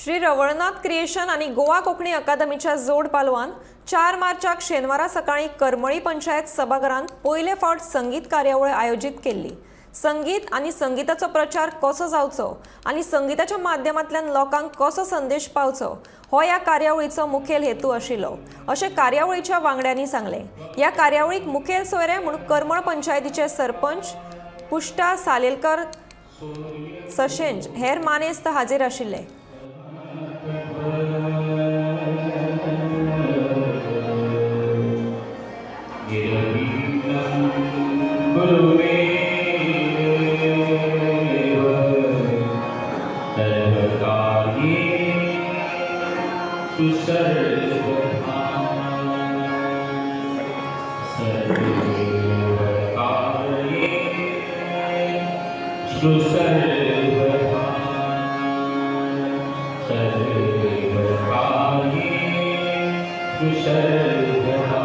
Shri Ravalnath creation आनी गोवा कोंकणी अकादमीच्या जोड पालवान 4 मार्चाक शेनवारा सकाळी करमळी पंचायत सभाघरांत पयले फावट संगीत कार्यावळ आयोजीत केल्ली. संगीत आनी संगीताचो प्रचार कसो जावचो आनी संगीताच्या माध्यमांतल्यान लोकांक कसो संदेश पावचो हो ह्या कार्यावळीचो मुखेल हेतू आशिल्लो, अशें कार्यावळीच्या वांगड्यांनी सांगलें. ह्या कार्यावळीक मुखेल सोयरे म्हूण करमळ पंचायतीचे सरपंच कुश्टा सालेलकर तशेंच हेर मानेस्त हाजीर आशिल्ले. गुरुवे सर्वकार्ये सुसर्वधा, सर्वकार्ये सुसर्वधा, सर्वकार्ये सुसर्वधा.